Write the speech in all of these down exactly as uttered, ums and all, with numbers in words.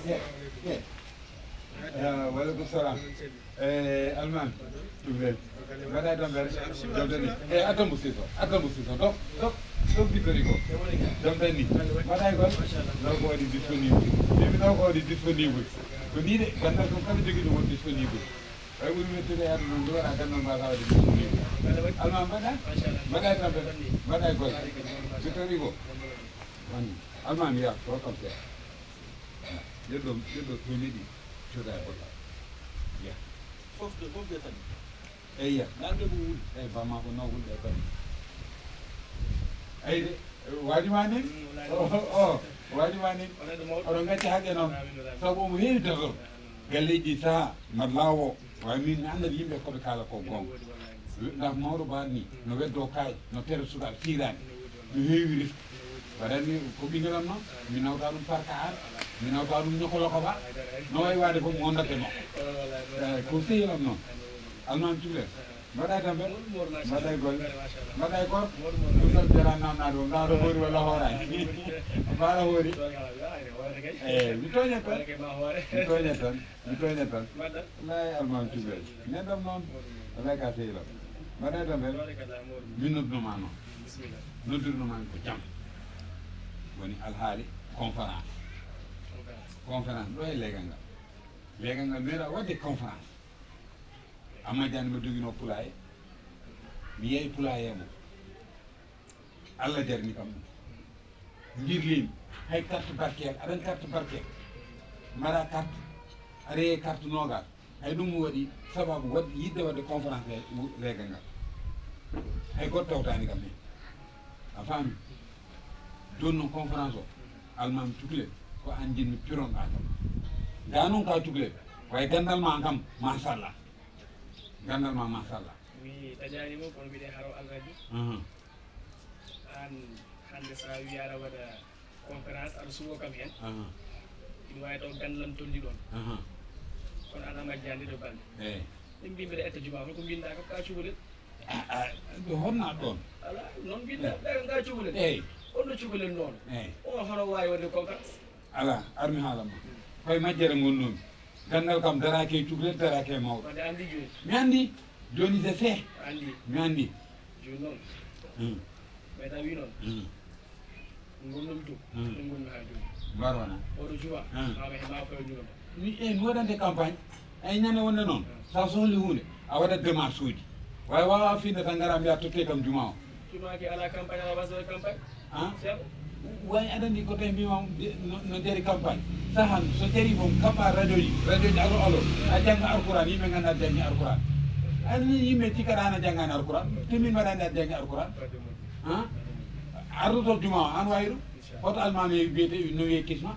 Ye, ye. Ah, waleykum salam. Eh, Alman, tublel. Mbaɗa e tampere? Jam tan ni. Eh, addan mo six cents. Addan mo six cents. Donc, donc, donc, Victor Hugo. Jam tan ni. Mbaɗa e gol? Ɗo ko waɗi disponible. Mimi ɗo ko waɗi disponible. Ko ni de, gandal ko kala jogii ɗum won disponible. Ay ɓuri mettude yaade noon, ɗo waɗa gandal ma ka waɗi disponible. Alman mbaɗa? Mbaɗa e tampere? Mbaɗa e gol? Victor Hugo. Wani. Alman ya, ko comme ça. Yeɗɗo, yeɗɗo toni ɗi, coda e bota. Ya. Fof de, fof de tan. Eyya. Nande ko wuli. Ey, bama ko nawgol ɗe bari. Ey de, waɗi ma nin? Mm, wallahi. O, o, o, waɗi ma nin? Oɗon ɗo mawɗo. Oɗon ngacci haqqe noon. Amin, amin. Sabu omo heewi dogol. Amin. Galleeji ɗi saha, mbaɗa laawo. Waawi min mi anndat yimɓe ko ɓe kaala ko goonga. Ina woodi wallahi. Ndax mawɗo mbaɗa ni, mm, no weddoo kaay, no tere sukaaɓe siiraani. Ina woodi wallahi. No heewi risk. Ina woodi. Waɗani ko ɓinngel am noon, mi nawta ɗum parka aan, mi nawta ɗum ñokoloko ba, no wayi waade fof mi wondata e makko. Wallahi, wallahi. Eh, ko sehil am noon. Ina woodi. Almaami cukalel. Mbaɗa e tampere? Mawɗo Mor, machallah. Mbaɗa e golle? Mbaɗa, machallah. Mbaɗa e koor? Mawɗo Mor, machallah. Ɗum tan jarani namnaade o. Ndaaro hoori walla hooraani? Mbaɗa hoori? Hoore kay. Eh, mi tooñat tan. Hoore kay ma hoore. Mi tooñat tan. Mi tooñat tan. Mbaɗa? Wallaahi Almaami cukalel. Neɗɗo am noon. Mawɗo Mor. Wallaahi ka sehil am. Mbaɗa e tampere? Mbaɗa kala mawɗo Mor. Min noddunoo ma noon. Bisimilla. Noddirnoo ma ko jam. Woni alhaali conférence. Conférence. Conférence ɗo e leegal ngal. Leegal ngal meeɗa waɗde conférence. Amma jani mbo doginoo pulaaye, mi yehi pulaaye mo. Allah jarni kam ɗum. Mbirliimi, hay carte barkeel, aɗan carte barkeel. Mbaɗa carte, aɗa yehi carte noogas. Hay ɗum waɗi sababu waɗ-, yiɗde waɗde conférence e wu-, leegal ngal. Hay gooto tawtaani kam heen. A faami? Jooni noon conférence o, Almaami cukalel, ko aan njiɗmi pironɗaa kam. Ngaa noon ka cukalel, way ganndal ma kam, machallah. Ganndal ma, machallah. Mi dañaani mo, kono mbiɗe haro Alhaji. Ahan. Aan hannde so a wii aɗa waɗa conférence, aɗa suɓoo kam heen. Ahan. Ina waawi taw ganndal am tolni ɗoon. Ahan. Kono aan a majjaani ɗo balɗe. Eey. Min mbii mbiɗa etta juma, holko mbinndaa kam ka cukalel? A, a, ɗo honno ɗoon? Alaa, noon mbinndaa, eey, ɓe ngaa cukalel. Eey. On ɗo cukalel noon. Eey. O hono waawi waɗde conférence? Alaa, ar mi haala ma. Koye majjere ngonnoomi. Ganndal kam daraaki e cukalel, daraaki e mawɗo. Wadde anndi jooni? Mi anndi. Jooni je sais. Anndi. Mi anndi. Jooni noon. Hmm. Ɓeyda wii noon. Hmm. Ngonnoomi to. Hmm. Ɗum ngonmi haa jooni. Mbar wona? Oɗo juma. Hmm. Mama he ma fayo juma. Mi, eh, mi waɗante campagne. Ay ñande wonde noon. Hmm. Sa sohli huunde, a waɗat démarche uji. Way wawa finde tan ngara mbiya totte kam juma o. Juma ki ala campagne, ala wasde campagne. Ah? Ceerno? Way aɗa anndi ko tawi mbima de-, no, no jari campagne. Sahan so jari fof kaɓɓa radio ji, radio ji allo allo. A jannga Alquran, yimɓe ngannda aɗa janngi Alquran. Aɗa anndi yimɓe cikkaɗa an a janngaani Alquran. Te min mbaɗani aɗa janngi Alquran. Ah? Ardoto juma o, an wayi ɗum? Hoto almaami biyete no wiye kisma?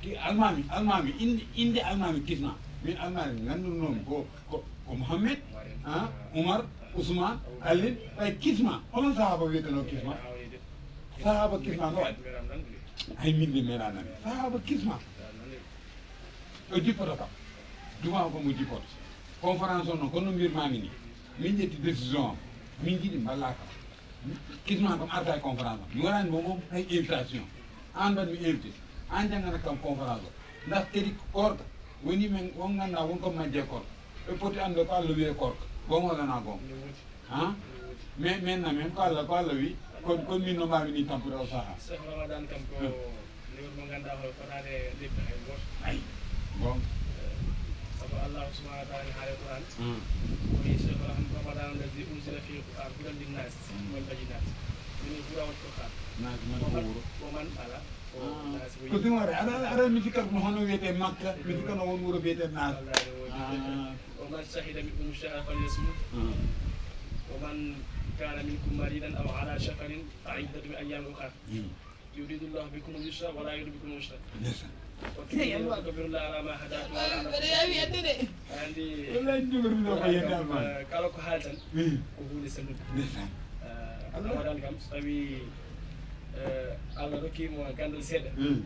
Ki almaami, almaami, inde, inde almaami kisma. Min almaami nganndunomi ko, ko, ko Mohammed, ah, Umar, Ousmane, Ali, ɓay kisma. Hono sahaba wiyeteno kisma? Sahaba kisma no waɗi? Hay min de meeɗa nani. Sahaba kisma. O jippoto kam. Juma o ko mo jippoto. Conférence o noon, kono no mbirmami ni. Min ƴetti décision am. Min jiɗi mballa kam. Kisma kam arta e conférence am. Mi waɗani mo moom hay invitation. An mbaɗ mi invité. An janngana kam conférence o. Ndax kadi koorka woni men on ngannda won ko majje koorka. Ɓe poti annde ko Allah wiye koorka. Gonga walla na gonga? Ha? Mais, mais na men ko Allah, ko Allah wi. Kon, kon min no mbawi ni tampude o saha. Chef Ramadan kam ko, hmm, lewru mo ganduɗa hoore fotaade leppi hay gooto. Ay. Bon. Eh, sabu Allah subhanahu wa ta'ala haali Qur'an. Hmm. O wi, "Shahru Ramadan alladhi unzila fihi al-Qur'an hudan lin-nas, hmm, wal bayyinat minal huda wal furqan." Nas man ko wuro. Wa man ala. Ah. Ko tun waɗa. Aɗa, aɗa mi sikka ko hono wiyete Makka, mi sikka no won wuro wiyete Nas. Wallahi, wallahi. Ah. Wa man shahida minkum shahra falyasum. Ah. Wa man kana minkum maridan aw ala safarin fa iddatun min ayyamin ukhar. Hmm. Yuridu Allahu bikumul yusra wa la yuridu bikumul usra. Ndeysaan. Hey, Allah. Watukabbirullaha ala ma hadakum wa la'allakum tashkurun. Mbeɗa yaawi adde de. Aɗa anndi, wallahi, njogormi ɗo ko yedde Almaami. Eh, kala ko haali tan, hmm, ko huunde sellude. Ndeysaan. Eh, Allah. Ramadan kam, so tawi, eh, Allah rokki mo ganndal seeɗa, hmm,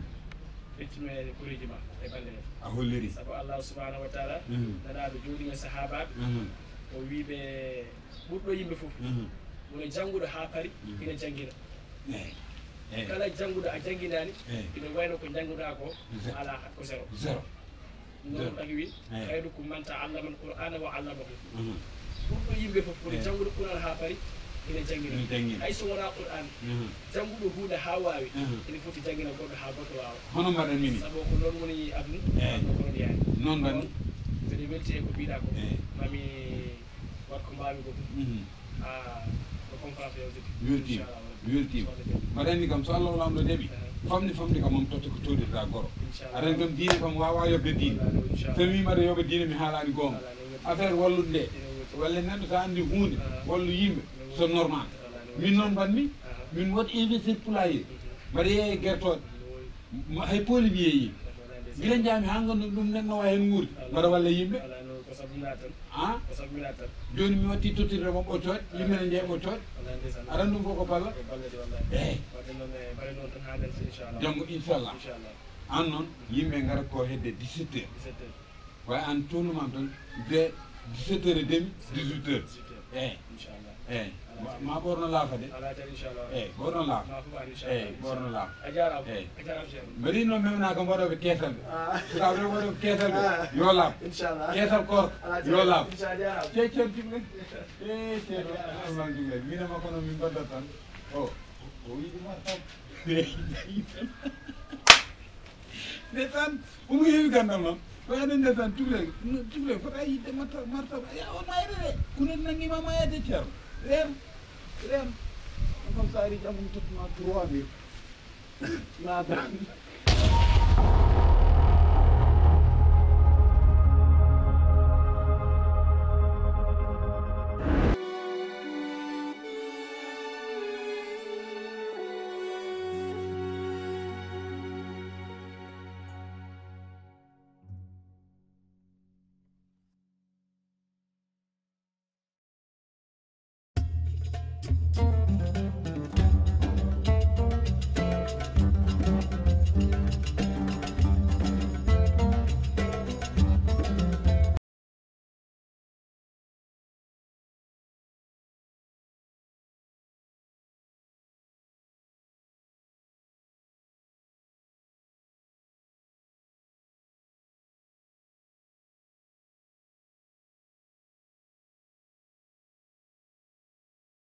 feccuma e koreeji ma, e balɗe ɗe. A holliri. Sabu Allah subhanahu wa ta'ala, hmm, nana ɗo jooɗi e sahaabaaɓe, hmm, o wi ɓe, ɓurɗo yimɓe fof, mhm, woni jannguɗo haa paari, mhm, ina janngina. Eey. Eh. Kala jannguɗo a jannginaani, eh, ina wayno ko njannguɗaa ko, zéro, alaa, ko zéro. Zéro. Noon tagi wi, eh, "Khayrukum man ta'allama al-Qur'ana wa 'allamahu." Mhm. Ɓurɗo yimɓe fof woni, eh, jannguɗo Qur'an haa paari, ina janngina. Ina janngina. Hay so wonaa Qur'an, mhm, jannguɗo huunde haa waawi, mhm, ina foti janngina goɗɗo haa goɗɗo waawa. Hono mbaɗan mini. Sabu ko noon woni aduna, eh, aduna ko noon yaari. Noon mbaɗmi. Noon, mbeɗa welti e ko mbiɗa ko. Eh. Mami wat ko mbaawmi ko fof. Mhm. Ah, ko conférence yawtude. Weltiima. Inchallah. Weltiima. So Allah jaɓi. Mbaɗa anndi kam, so Allah o Laamɗo jaɓi, eh, famɗi famɗi kam, on totta ko cooditoɗaa goro. Inchallah. Aɗa anndi kam, diine kam waawaa yoɓde diine. Inchallah. So mi wiima aɗa yoɓa diine, mi haalaani goonga. Inchallah. Affaire wallude nde. Ina welti. Walla neɗɗo so anndi huunde, eh, wallu yimɓe, ina welti, so normal. Inchallah, ina welti. Min noon mbaɗmi, eh, min waɗi investir poulailler. Mhm. Mbaɗa yeeya gertooɗe. Ina welti. Ma-, hay pooli mi yeeyi. Wallaahi ndeysaan. Gila njaami haa nganndu ɗum neɗɗo waawi heen wuurde. Wallaahi. Mbaɗa walla yimɓe. Wallaahi noon ko sabu mi naatan. Ah? Ko sabu mi naatan. Jooni mi watti tottirde mo ɓoccooɗe, yimɓe ne njeeya ɓoccooɗe. Wallaahi ndeysaan. Aɗa anndi ɗum fof ko balla. Ko balla de wallaahi. Eey. Waɗde noon e mbaɗe noon tan haa ngarti inchallah. Janngo inchallah. Inchallah. Aan noon, yimɓe ngara ko hedde dix-sept heures. Dix-sept heures. Waaye aan tolnuma tan de dix-sept heures et demi, dix-huit heures. Dix-huit heures. Eey. Inchallah. Eey. Alaa, ma, ma ɓoorno laafa de. Alaa tan, inchallah. Eey, ɓoorno laafa. Ma fof aan, inchallah. Eey, ɓoorno laafa. A jaaraama. Eey. A jaaraama, Cheikh. Mbaɗi noon memnaa ko mbaɗooɓe keesal ɓe. Ah. Sukaaɓe rewɓe waɗooɓe keesal ɓe. Ah. Yo laaɓ. Inchallah. Keesal koor. Alaa, yo laaɓ. Inchallah, a jaaraama. Ceer, ceer, jumle. Eey, ceer, alhamdulillah. Minen ma kono min mbaɗdat tan. O, o, o yiɗi ma tan. Ndeysaan, omo heewi ganndal noon. Ko enen ndeysaan, tugle, tugle fota yiɗde marta-, martaba. Ya, o mayre de. Kuno nanngima mayade, ceerno. Reen, reen. On kam so ari jam, mi tottuma trois mille. Naata.